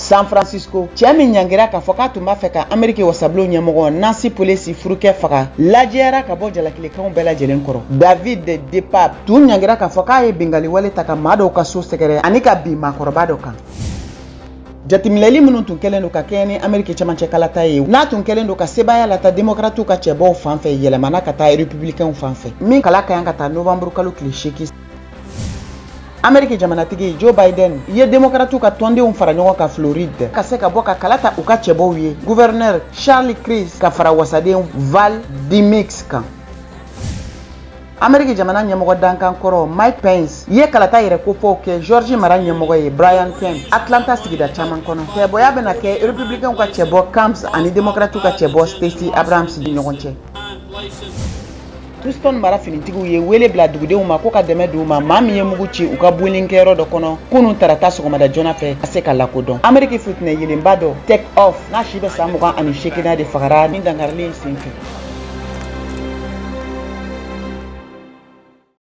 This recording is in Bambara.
San Francisco, cɛ min ɲangira k'a fɔ k'a tun b'a fɛ ka Ameriki wasabulon ɲɛmɔgɔ Nancy Pelosi furukɛ faga, lajɛyara ka bɔ jalakilikanw bɛɛ lajɛlen kɔrɔ. David DePape tun ɲangira k'a fɔ k'a ye binkanni wale ta ka maa dɔw ka so sɛgɛrɛ ani ka bin maakɔrɔba dɔ kan. Jateminɛli minnu tun kɛlen don ka kɛɲɛ ni Ameriki cɛmancɛ kalata ye, n'a tun kɛlen don ka sebaaya lata Demokratiw ka cɛbɔw fan fɛ, yɛlɛmana ka taa Republicainw fan fɛ, min kala ka kan ka ta novanburu kalo tile 8. Ameriki jamanatigi Joe Biden ye Demokratiw ka tɔndenw fara ɲɔgɔn kan Floride ka se ka bɔ ka kala ta u ka cɛbɔw ye, gouverneur Charlie Crist ka fara wasaden Val Demings kan. Ameriki jamana ɲɛmɔgɔ dankan kɔrɔ Mike Pence ye kalata yɛrɛ kofɔw kɛ Georgie mara ɲɛmɔgɔ ye Brian Kemp Atlanta sigida caman kɔnɔ. Cɛbɔya bɛna kɛ Republicainw ka cɛbɔ Kemp ani Demokratiw ka cɛbɔ Stacey Abrams ni ɲɔgɔn cɛ. Houston mara finitigiw ye wele bila dugudenw ma ko ka dɛmɛ d'u ma, maa min ye mugu ci u ka bolinkɛyɔrɔ dɔ kɔnɔ kunun tarata sɔgɔmada joona fɛ, ka se ka lakodɔn. Ameriki futinɛ yelenba dɔ Takeoff, n'a si bɛ san 28 de, fagara ni dankarili in senfɛ.